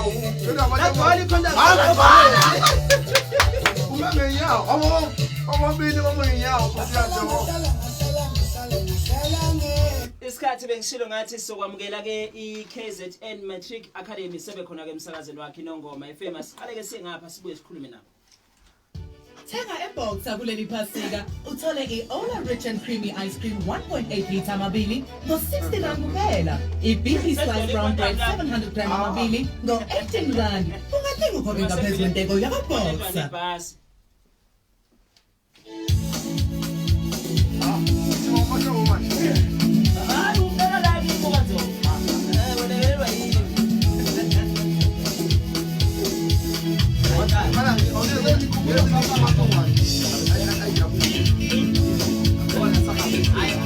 Lagcwala ikhonda. Uma ngenyawo, omabili uma ngenyawo futhi. Isikhathi bengishilo ngathi sokwamukela ke iKZN Matric Academy sebe khona ke emsakazweni wakhe iNongoma FM. Siqale ke singapha sibuye sikhulume nabo. Thenga eBoxer kuleli Phasika uthole i-Ola Rich and Creamy Ice Cream 1.8 litre amabili ngo-60 rand kuphela. I-BP Slice Brown Bread 700 gram amabili ngo-18 rand. Ungathenga ukhokhe ngaphezu kwenteko yakwaBoxer. Ibhasi. Hayi ubeka la kibo kanzo. Eh wena yelwa yini? Hayi hayi.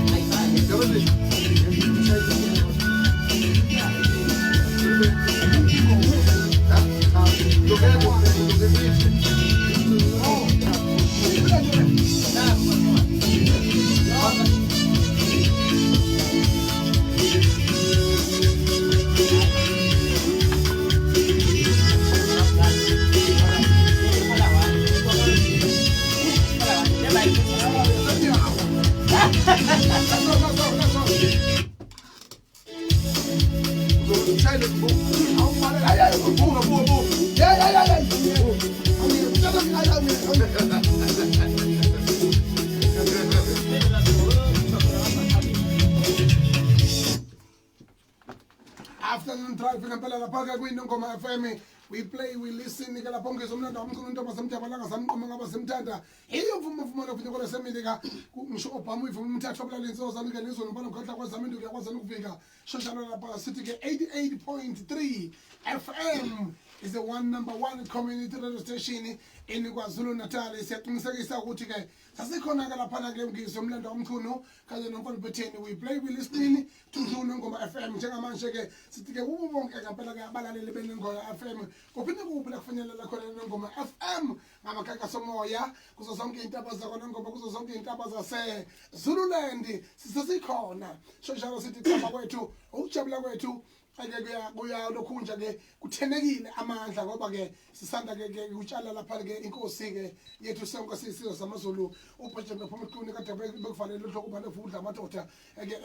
Afternoon drive ngempela lapha ke kwiNongoma FM. We play, we listen ke lapho ngizwe umlando wamkhulu intombi zamjabalanga zamqoma ngaba simthanda iyo mvumo mvumo lofuthi kole semilika ngisho Obama uyivuma umthathu obulala insuzo zami ke lizwe nombona mkhohla kwazami induku yakwazana ukuvika shoshana lapha sithi ke 88.3 FM is the one number one community radio station in KwaZulu Natal. Siyaqinisekisa ukuthi ke sasikhona ke lapha ke ngizwe umlando wamkhulu kanye nomfana Betheni. We play, we listening to Nongoma FM. Njengamanje ke sithi ke kubo bonke ngempela ke abalaleli beNongoma FM, kuphinde kuphi la kufinyelela khona Nongoma FM ngamakhankhaso omoya kuzo zonke iy'ntaba zakwaNongoma, kuzo zonke iy'ntaba zase Zululand, sisesikhona. Shonjalo sithi cha kwethu ukujabula kwethu ake kuya kuya lokhu nje ke kuthenekile amandla, ngoba ke sisanda ke ke utshala lapha ke inkosi ke yethu sonke sisizwe samaZulu uBhejane phuma eqini kade bekuvalele uhloko bane vudla amadoda ke,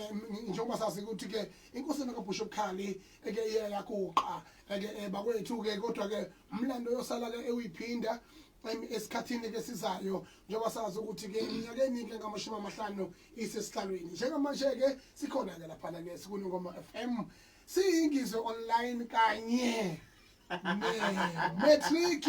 njengoba sazi ukuthi ke inkosi nakaBhusha obukhali eke iyaguqa ke bakwethu ke, kodwa ke umlando yosala ke ewuyiphinda esikhathini ke sizayo, njengoba sazi ukuthi ke eminyakeni ke ngama-50 isesihlalweni. Njengamanje ke sikhona ke laphana ke sikuNongoma FM, siyingizwe online kanye ne-Matric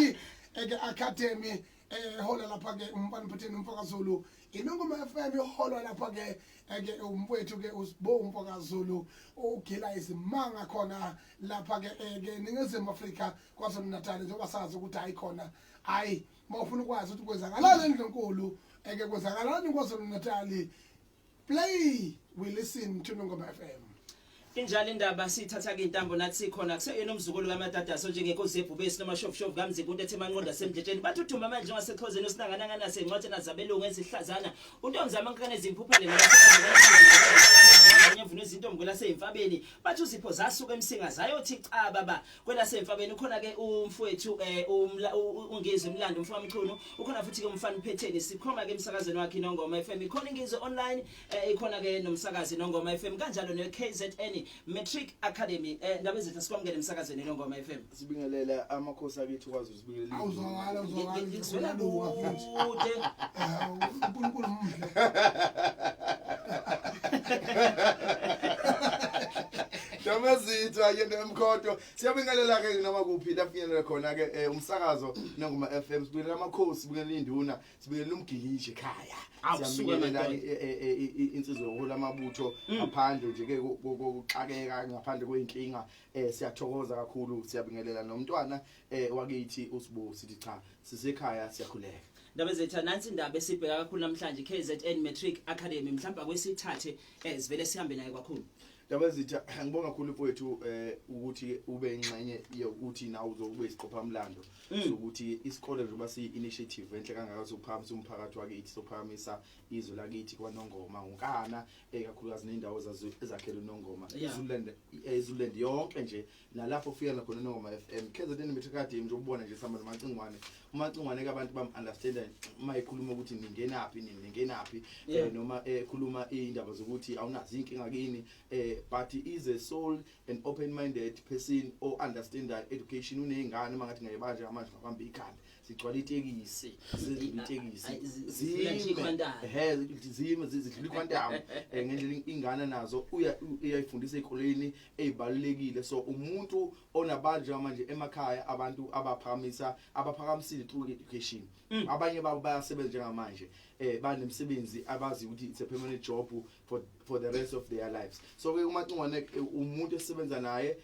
eke Academy ehola lapha ke umfana Phetheni umfakaZulu. INongoma FM iholwa lapha ke eke umfowethu ke uSibo umfakaZulu ugila izimanga khona lapha ke ke Ningizimu Afrika, KwaZulu Natal, njengoba sazi ukuthi hayi khona hayi mawufuna ukwazi ukuthi kwenzakalani endlunkulu eke kwenzakalani KwaZulu Natal, play, we listen to Nongoma FM. Injalo indaba, sithatha ke intambo nathi sikhona kuseyena umzukulu kaMadadaso njengenkosi yebhubesi noma shofshof kaMzimba ethe manqonda semdletsheni bathuthuma manje njengasexhozeni osinanganangana sencwatshana zabelungu ezihlazana untombi zamankane zimphuphele nabanye izintombi kwelaseyimfabeni bathi uzipho zasuka emsinga zayothi cha baba kwelasemfabeni. Ukhona ke umfowethu ungizwe umlando umfowethu Mchunu, ukhona futhi ke umfana uphetheni. Sikhoma ke emsakazweni wakhe iNongoma FM, ikhona ingizwe online, ikhona ke nomsakazi Nongoma FM kanjalo ne KZN Matric Academy. Ndaba ezethu sikwamukele emsakazweni Nongoma FM. Sibingelela amakhosi akithi kwazi sibingelela. Awuzwakala, uzwakala. Ngizwela Uyaluka futhi. Kude. uNkulunkulu muhle. Damazitha yena emkhoto. Siyabingelela ke noma kuphi la finyelela khona ke umsakazo Nongoma FM. Sibingelela amakhosi, sibingelela induna, sibingelela umgilishe ekhaya. Awusuka Siyabingelela madoda. insizwe yokuhola amabutho ngaphandle nje ke kokuxakeka, ngaphandle kweinkinga. Siyathokoza kakhulu, siyabingelela nomntwana wakithi uSibu, sithi cha sisekhaya siyakhuleka. Ndaba zethu, nansi indaba esibheka kakhulu namhlanje, KZN Matric Academy. Mhlawumbe akwesithathe sivele sihambe naye kakhulu. Ndabezitha, ngibonga kakhulu mfowethu ukuthi ube ingxenye yokuthi nawe uzobe isiqophamlando sokuthi isikole njengoba siyi initiative enhle kangaka sokuphakamisa umphakathi wakithi, sokuphakamisa izwe lakithi kwaNongoma ngonkana, kakhulukazi nendawo zazo ezakhele uNongoma, iZululand, iZululand yonke nje, nalapho kufika nakhona uNongoma FM KZN Matric Academy. Nje ukubona nje sihamba noMacingwane, uMacingwane ke abantu bam understand uma ekhuluma ukuthi ningenaphi, ningenaphi, noma ekhuluma indaba zokuthi awunazo inkinga kini, but is a soul and open minded person o understand education. Unezingane, mangathi ngiyabanja manje ngabamba ikhanda, sigcwala itekisi, zidlula itekisi. Ayi, zidlula nje zime iquantum. Ehe, zime zidlula iquantum ngendlela ingane nazo uyayifundisa ezikoleni ezibalulekile. So umuntu onabantu njengamanje emakhaya, abantu abaphakamisa, abaphakamisile through education. Abanye babo bayasebenza njengamanje, banemsebenzi abazi ukuthi it's a permanent job for the rest of their lives. So ke uMacingwane umuntu esisebenza naye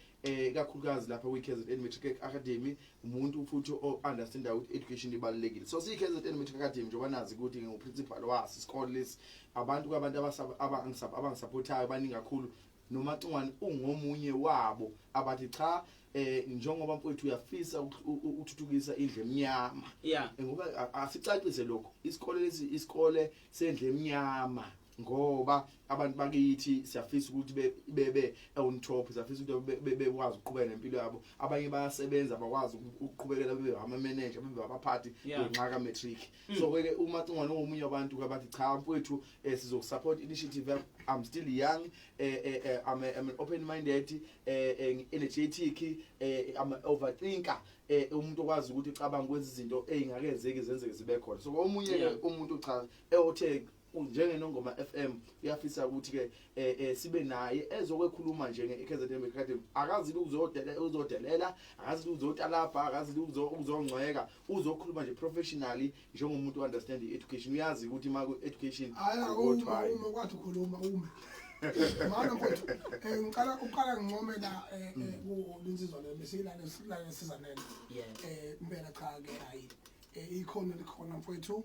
kakhulukazi lapha kwi-KZN Matric Academy, umuntu futhi o understand ukuthi education ibalulekile. So siyi KZN Matric Academy, njengoba nazi ukuthi nginguprincipal waso isikole lesi, abantu kwabantu abangisupportayo baningi kakhulu, noMacingwane ungomunye wabo abathi cha, njengoba mfowethu uyafisa ukuthuthukisa indlu emnyama. Ngoba asicacise lokho, isikole lesi isikole sendlu emnyama, ngoba abantu bakithi siyafisa ukuthi bebe on top, siyafisa ukuthi bekwazi ukuqhubeka nempilo yabo. Abanye bayasebenza, bakwazi ukuqhubekela bebe ama manager, bebe abaphathi ngenxa ka matric. So ke uMacingwane ungomunye wabantu abathi cha mfowethu, sizokusupport initiative yakho. I'm still young, I'm an open minded, energetic, I'm an overthinker, umuntu okwazi ukuthi ucabanga kwenza izinto ezingakenzeki zenzeke zibe khona. So omunye ke umuntu cha othe njengeNongoma FM uyafisa ukuthi ke sibe naye ezokwekhuluma nje ngeKZN Academy. Akazili uzodelela, uzodelela, akazili uzotalabha, akazili uzongcweka, uzokhuluma nje professionally njengomuntu understand education, uyazi ukuthi ma ku education Hayi, uma kodwa uma kwathi ukhuluma ume mana mfowethu, ngiqala uqala ngincome la ku linsizwa le besilale silale sizanele. Impela cha ke, hayi, ikhono likhona mfowethu,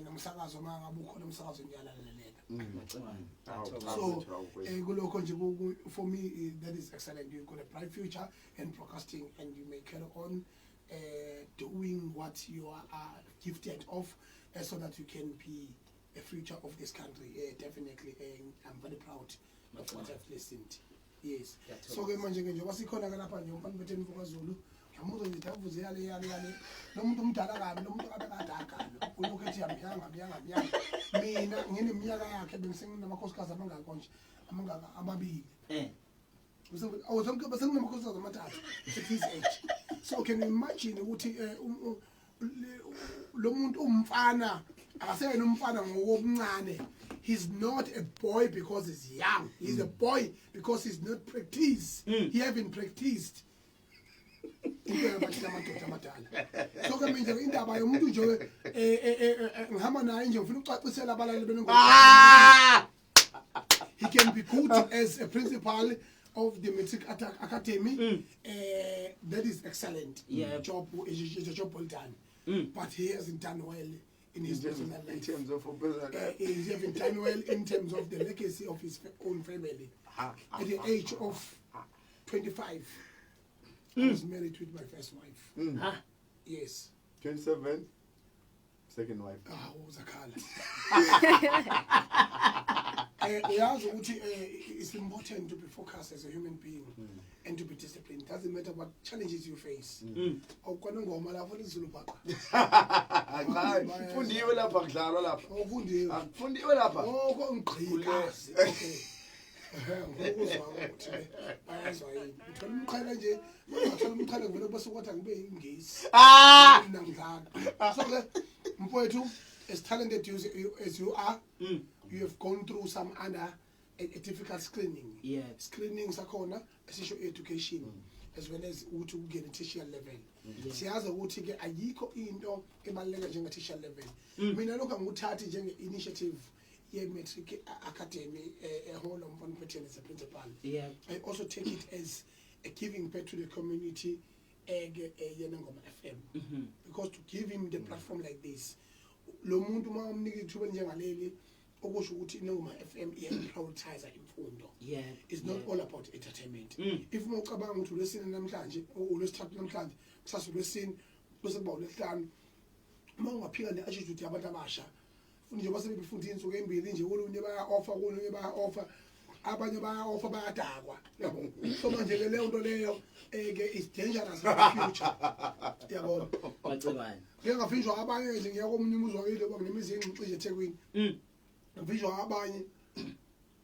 nomsakazo uma ngabe ukhona umsakazo ngiyalaleleka. Macingwane. Awu, Athokoze. So Awu, kulokho nje for me, that is excellent. You've got a bright future in broadcasting and you may carry on doing what you are gifted of, so that you can be a future of this country. Definitely, I'm very proud of what I've listened. Yes. Ngiyathokoza. So ke manje ke njengoba sikhona ke lapha nje, umfana bethu mfokaZulu, ngiyamuzwa nje avuze yale yale yale. Lo muntu umdala kabi, lo muntu kabe kade agana, ulokhu ethi yamyanga myanga myanga. Mina ngineminyaka yakhe bengisenginamakhosikazi amangaka nje, amangaka, amabili. Bese nginamakhosikazi amathathu at his age. So can you imagine ukuthi lo muntu umfana, akaseyena umfana ngokuncane. He's not a boy because he's young, he's a boy because he's not practiced. He haven't practiced into yabantu amadoda amadala. So ke manje indaba yomuntu nje ngihamba naye nje, ngifuna ukucacisela abalaleli benongoma. He can be good as a principal of the Matric Academy. That is excellent. Job is a job well done. But he hasn't done well in his personal in life. terms of personal He haven't done well in terms of the legacy of his own family. At the age of 25, I was married with my first wife. Ha. Yes. 27, second wife. Ah, uzakhala. Uyazi ukuthi it's important to be focused as a human being and to be disciplined. Doesn't matter what challenges you face. Awukwana ngoma lapho lizulu bhaqa. Cha, kufundiwe lapha, kudlalwa lapha. Awufundiwe. Akufundiwe lapha. Oh, ngigqikazi. Okay. Ngokuzwa ukuthi bayazwa yini. Uthola umqhele nje, ungathola umqhele kuvele bese kwathi ngibe ingisi. Ah! Mina ngidlala. So ke mfowethu, as talented as you are, you have gone through some under a difficult screening. Screening sakhona esisho education as well as ukuthi ungene tertiary level. Siyazi ukuthi ke ayikho into ebaluleke njenge tertiary level. Mina lokho angikuthathi njenge initiative ye Matric Academy ehola umfana Phetheni as a principal. I also take it as a giving back to the community eke yeNongoma FM, because to give him the platform like this, lo muntu uma umnika ithuba njengaleli. Okusho ukuthi iNongoma FM iyaprioritize imfundo. It's not all about entertainment. If uma ucabanga ukuthi ulwesine namhlanje, ulwesithathu namhlanje, kusasa ulwesine, bese kuba ulwesihlanu, uma ungaphika ne-attitude yabantu abasha futhi njengoba sebefunda iy'nsuku ey'mbili nje, kolunye baya-offa, kolunye baya-offa, abanye baya-offa, bayadakwa, yabo. So manje-ke leyo nto leyo um-ke is dangerous for the future, yabona. Macingwane. Ngike ngavinjwa abanye nje, ngiya komunye umuzi wakile kuba nginemizi engixije eThekwini. Ngavinjwa abanye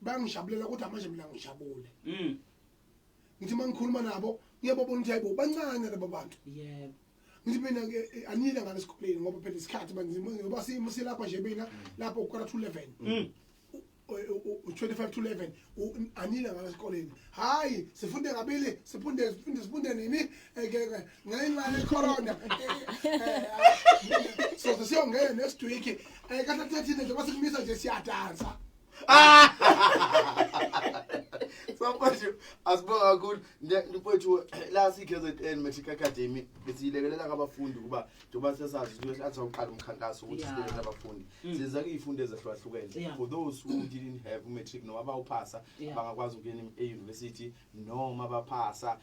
bayangijabulela, kodwa manje mina ngijabule. Ngithi uma ngikhuluma nabo ngiyababona ukuthi hayibo, bancane laba bantu. Ngithi mina ke anile ngale esikoleni, ngoba phela isikhathi manje ngoba simo silapha nje mina lapho 10:45, u25 to 11, anile ngale esikoleni. Hayi, sifunde kabili, sifunde sifunde sifunde nini ke ngenxa le corona. So siyongena next week kahle 13 nje basikumisa nje, siyadansa. So manje asibonga kakhulu mfowethu la si KZN Matric Academy, besilekelela abafundi kuba njengoba sesazi ukuthi athi uqala umkhankaso ukuthi silekelela abafundi. Siza kuyifundo ezahlukahlukene for those who didn't have matric noma abawuphasa bangakwazi ukungena e-university noma baphasa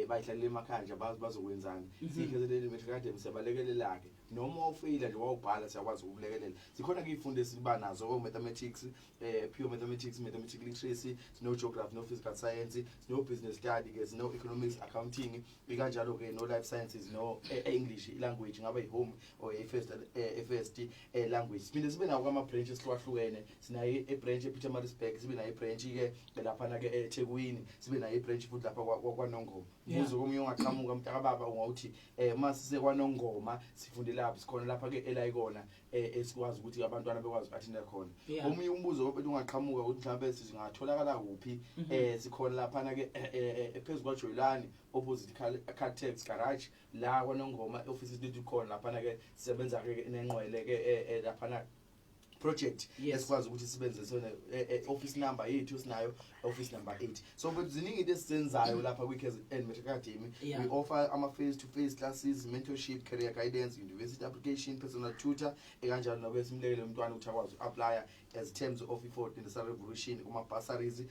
bayihlalela emakhaya nje, bazi bazokwenzani. Si KZN Matric Academy siyabalekelela ke, noma ufeyila nje wawubhala, siyakwazi ukukulekelela. Sikhona kuyifundo esiba nazo, o mathematics, pure mathematics, mathematical literacy, sino geography, no physical science, sino business study ke, sino economics, accounting, ikanjalo ke no life sciences, no English language, ngaba i-home or i-first language. Siphinde sibe nawo ama branches ehlukahlukene. Sinayo i-branch ePietermaritzburg, sibe nayo i-branch ke lapha na ke eThekwini, sibe nayo i-branch futhi lapha kwaNongoma. Umbuzo komunye ongaqhamuka, mntakababa, ungawuthi mase sekwaNongoma sifunde lapha, sikhona lapha ke elayikona esikwazi ukuthi abantwana bekwazi uku-attenda khona. Omunye umbuzo obethu ungaqhamuka ukuthi mhlawumbe singatholakala kuphi, sikhona lapha ke ephezulu kwaJoyilani, opposite Caltex garage la kwaNongoma, office lethu khona lapha ke. Sisebenza ke nenqwele ke lapha project esikwazi ukuthi sibenze sona office number yethu sinayo, office number 8. So but ziningi into esizenzayo lapha kwi KZN Matric Academy. We offer ama face to face classes, mentorship, career guidance, university application, personal tutor, ekanjalo nobe simlekele umntwana ukuthi akwazi uku-apply as terms of i-fourth industrial revolution kuma bursaries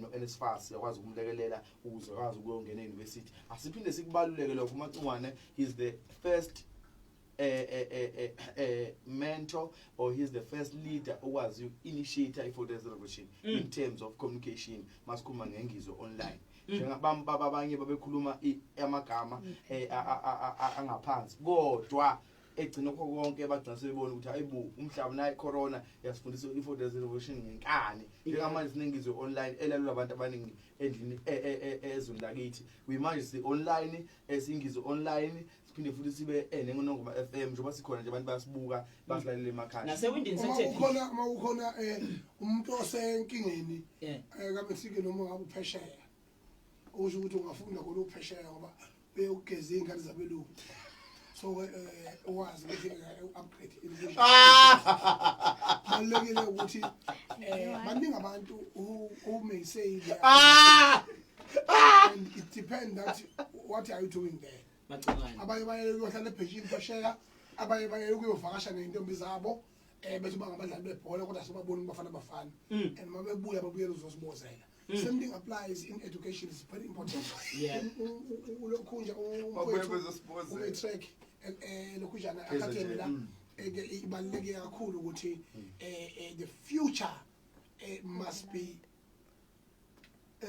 no NSFAS, yakwazi ukumlekelela ukuze akwazi ukuyongena e-university. Asiphinde sikubaluleke lokho, uMacingwane is the first mentor or he's the first leader okwazi uku-initiate i-fourth revolution in terms of communication. Masikhuluma ngengizwe online, njengabamba abanye babekhuluma amagama angaphansi, kodwa egcina kho konke bagcina sebebona ukuthi hayibo, umhlaba nayi corona yasifundisa i-fourth revolution ngenkani. Njengamanje sinengizwe online elalelwa abantu abaningi endlini ezweni lakithi. Kuyimanje si online, esingizwe online, siphinde futhi sibe neNongoma FM. Njengoba sikhona nje, abantu bayasibuka, basilalela emakhaya. Nasewindini Uma sekuthe kukhona, uma kukhona umuntu osenkingeni kaMexico noma ngabe uphesheya, okusho ukuthi ungafunda khona uphesheya ngoba uyokugeza iy'ngane zabelungu, so ukwazi ukuthi u-upgrade education. Balulekile ukuthi baningi abantu who may say they are, and it depends that what are you doing there. Macingwane. Abanye baye kuyohlala ebheshini phesheya, abanye baye ukuyovakasha ney'ntombi zabo, bethi bangabadlali bebhola, kodwa sebabona ukubafana bafana and uma bebuya babuyela uzosibozela. Same thing applies in education, is very important. Ulokhunja Babuye umfowethu bezosibozela. umatric lokhunjana KZN, academy la ke ibaluleke kakhulu ukuthi the future must be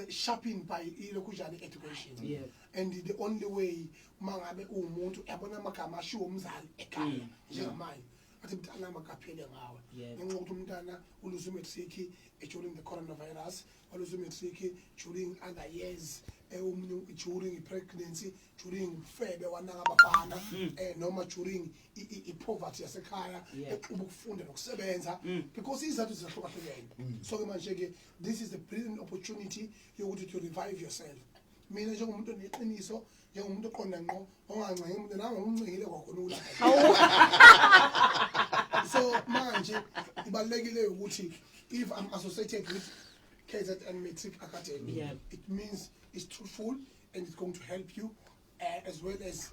sharpened by ilokhunjana education. And the only way, uma ngabe uwumuntu yabona amagama ashiwo umzali ekhaya njengamanje, athi mntana makaphele ngawe, ngenxa yokuthi umntana uluze umatric during the coronavirus, waluze umatric during other years, omunye during i-pregnancy, during ubufebe, wanaka abafana, noma during i-poverty yasekhaya exuba ukufunda nokusebenza, because izathu zahlukahlukene. So ke manje ke this is a brilliant opportunity yokuthi to revive yourself. Mina njengomuntu oneqiniso, njengomuntu oqonda ngqo, ongancengi umuntu, nami ngumncengile kwakhona ukulapha. So manje ibalulekile ukuthi if I'm associated with KZN Matric Academy, it means it's truthful and it's going to help you as well as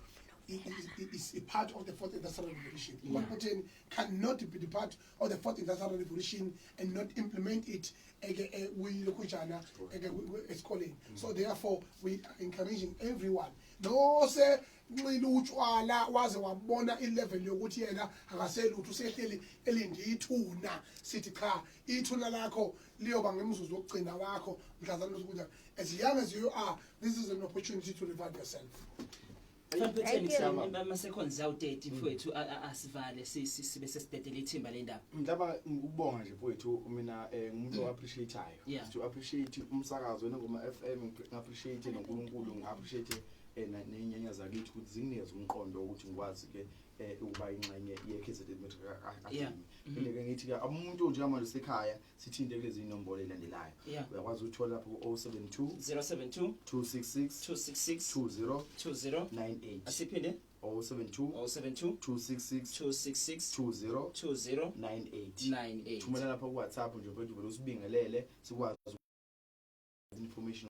is a part of the fourth industrial revolution. Yeah. Cannot be the part of the fourth industrial revolution and not implement it kuyilokhujana esikoleni. So therefore we are encouraging everyone nose nxila utshwala waze wabona ilevel yokuthi yena akaselutho, usehleli elinde ithuna. Sithi cha, ithuna lakho liyoba ngemzuzu wokugcina wakho mhlazana ukuthi as young as you are, this is an opportunity to revive yourself. Mfana Phetheni, ama-seconds awu-30 mfowethu, asivale, sibe sesidedela ithimba lendaba. Mhlaba ukubonga nje mfowethu, mina ngumuntu o-appreciate-ayo. To appreciate umsakazo Nongoma FM, ngi-appreciate noNkulunkulu, ngi-appreciate ney'nyanya zakithi ukuthi zinginikeze umqondo wokuthi ngikwazi ke ukuba ingxenye ye-KZN Matric Academy. Phinde-ke ngithi-ke umuntu njengamanje usekhaya, sithinte kulezi inombolo ey'landelayo. Uyakwazi ukuthola lapho ku-072 072 266 266 20 20 98. Asiphinde. 072 072 266 266 20 20 98. 98. Thumela lapha ku-WhatsApp nje mfethu, vele usibingelele sikwazi information.